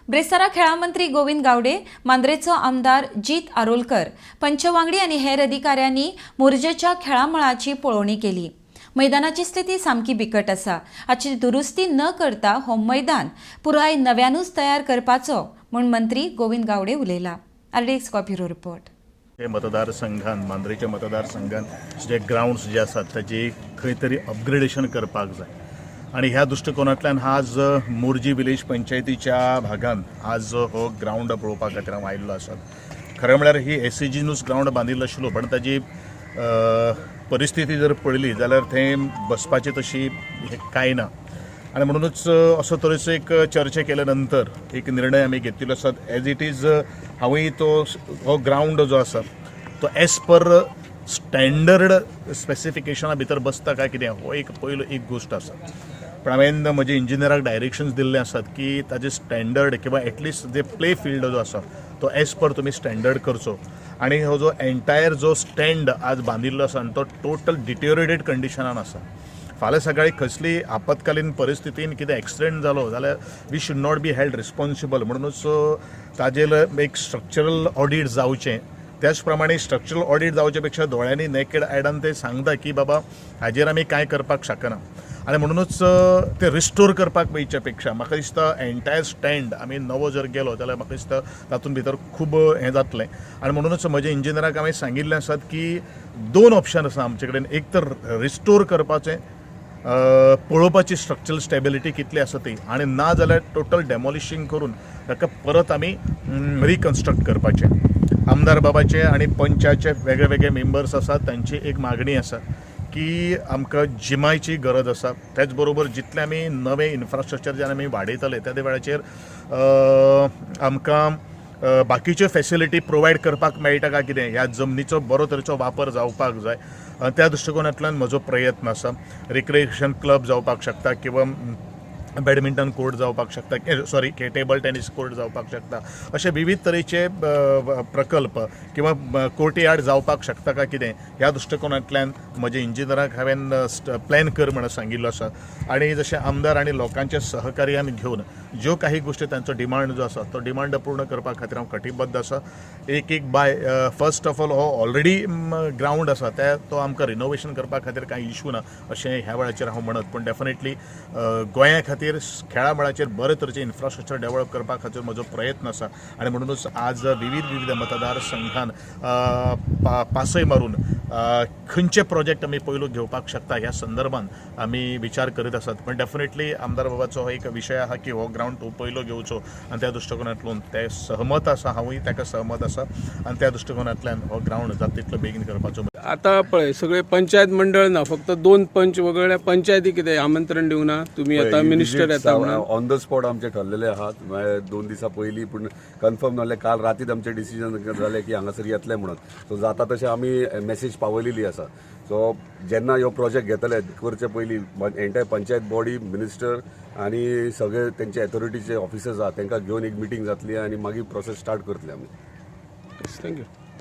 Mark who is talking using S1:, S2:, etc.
S1: ब्रेस्तारा खेळां मंत्री गोविंद गावडे, मांद्रेचो आमदार जीत आरोलकर, पंचवांगडी आनी हेर अधिकाऱ्यांनी मोरजेच्या खेळां मळाची पळोवणी केली. मैदानाची स्थिती सामकी बिकट आसा. हाची दुरुस्ती न करता हो मैदान पुराय नव्यानूच तयार करपाचो म्हूण मंत्री गोविंद गावडे उलयला. RDX bureau report.
S2: हे मतदारसंघान, मांद्रेच्या मतदारसंघान जे ग्रावंड्स जे आसात ताची खंय तरी अपग्रेडेशन करपाक जाय आनी ह्या दृश्टिकोनांतल्यान आज मोरजी विलेज पंचायतीच्या भागान आज हो ग्रावंड पळोवपा खातीर हांव आयिल्लो आसा. खरें म्हळ्यार ही एसएजीनूच ग्रावंड बांदिल्लो आशिल्लो, पण ताजी परिस्थिती जर पळयली जाल्यार थंय बसपाची तशी कांय ना आनी म्हणूनच असो तरेचो एक चर्चा केल्या नंतर एक निर्णय आमी घेतिल्लो आसा. एज it is हांवूय तो हो ग्रावंड जो आसा तो एज पर स्टँडर्ड स्पेसिफिकेशना भितर बसता काय कितें हो एक पयलो एक गोश्ट आसा. पण हांवें म्हजे इंजिनियराक डायरेक्शन्स दिल्ले आसात की ताजे स्टँडर्ड किंवा एटलिस्ट जे प्ले फिल्ड जो आसा तो एज पर तुमी स्टँडर्ड करचो आनी हो जो एंटायर जो स्टँड आज बांदिल्लो आसा आनी तो टोटल डिटेरियोरेटेड कंडिशनान आसा. फाल्यां सकाळी कसली आपत्कालीन परिस्थितीन कितें एक्सिडेंट जालो जाल्यार we should not be held responsible. म्हणूनच ताजेर एक स्ट्रक्चरल ऑडीट जावचें. त्याच प्रमाणे स्ट्रक्चरल ऑडीट जावचे पेक्षा दोळ्यांनी नेकेड आयडान ते सांगता की बाबा हाजेर आमी कांय करपाक शकना आनी म्हणूनच ते रिस्टोर करपाक वयच्या पेक्षा म्हाका दिसता एंटायर स्टँड आमी नवो जर गेलो जाल्यार म्हाका दिसता तातूंत भितर खूब हें जातलें. आनी म्हणूनच म्हज्या इंजिनियराक हांवें सांगिल्लें आसात की दोन ऑप्शन आसा आमचे कडेन. एक तर रिस्टोर करपाचें, पळोवपाची स्ट्रक्चरल स्टेबिलिटी कितली आसा ती, आनी ना जाल्यार टोटल डेमोलिशींग करून ताका परत आमी रिकन्स्ट्रक्ट करपाचें. आमदार बाबाचे आनी पंचायतचे वेगळे वेगळे मेंबर्स आसात, तांची एक मागणी आसा की आमकां जिमाची गरज आसा. त्याच बरोबर जितलें आमी नवें इन्फ्रास्ट्रक्चर जेन्ना आमी वाडयतले त्या वेळाचेर आमकां बाकीच्यो फेसिलिटी प्रोवायड करपाक मेळटा काय कितें, ह्या जमनीचो बरो तरेचो वापर जावपाक जाय. त्या दृश्टिकोनांतल्यान म्हजो प्रयत्न आसा. रिक्रिएशन क्लब जावपाक शकता किंवा बॅडमिंटन कोर्ट जावपाक शकता, सॉरी, टेबल टेनीस कोर्ट जावपाक शकता, अशे विविध तरेचे प्रकल्प किंवा कोर्टयार्ड जावपाक शकता काय कितें, ह्या दृश्टिकोनांतल्यान म्हज्या इंजिनियराक हांवें प्लॅन कर म्हणून सांगिल्लो आसा. आनी जशें आमदार आनी लोकांच्या सहकार्यान घेवन ज्यो काही गोश्टी तांचो डिमांड जो आसा तो डिमांड पूर्ण करपा खातीर हांव कटिबद्ध आसा. एक एक बाय फर्स्ट ऑफ ऑल हो ऑलरेडी ग्रावंड आसा त्या तो आमकां रिनोवेशन करपा खातीर कांय इशू ना अशें ह्या वेळाचेर हांव म्हणत, पूण डेफिनेटली गोंया खातीर खेळा मळाचेर बरे तरेचें इन्फ्रास्ट्रक्चर डेव्हलप करपा खातीर म्हजो प्रयत्न आसा. आनी म्हणूनच आज विविध विविध मतदारसंघान पासय मारून खंयचे प्रोजेक्ट आमी पयलू घेवपाक शकता ह्या संदर्भान आमी विचार करीत आसात. पण डेफिनेटली आमदार बाबाचो हो एक विशय आहा की हो ग्रावंड तो पयलो घेवचो आनी त्या दृश्टिकोनांतल्यान ते सहमत आसा, हांवूय ताका सहमत आसा आनी त्या दृश्टिकोनांतल्यान हो ग्रावंड जाता तितलो बेगीन करपाचो.
S3: आता पळय, सगळे पंचायत मंडळ ना, फक्त दोन पंच वगळ्या. पंचायती कितें आमंत्रण दिवना तुम्ही? आता मिनिस्टर येता म्हणून.
S4: ऑन the spot आमचे ठरलेले आहात, म्हळ्यार 2 दिसां पयलीं, पूण कन्फर्म जालें. काल रातीत आमचें डिसिजन जालें की हांगासर येतले म्हणून. सो जाता तशें आमी मेसेज पावयलेली आसा. सो जेन्ना ह्यो प्रोजेक्ट घेतले करचे पयलीं एंटायर पंचायत बॉडी, मिनिस्टर आनी सगळे तेंचे अथॉरिटीचे ऑफिसर्स आहा, तांकां घेवन एक मिटींग जातली आनी मागीर प्रोसेस स्टार्ट करतले आमी.
S3: Thank you.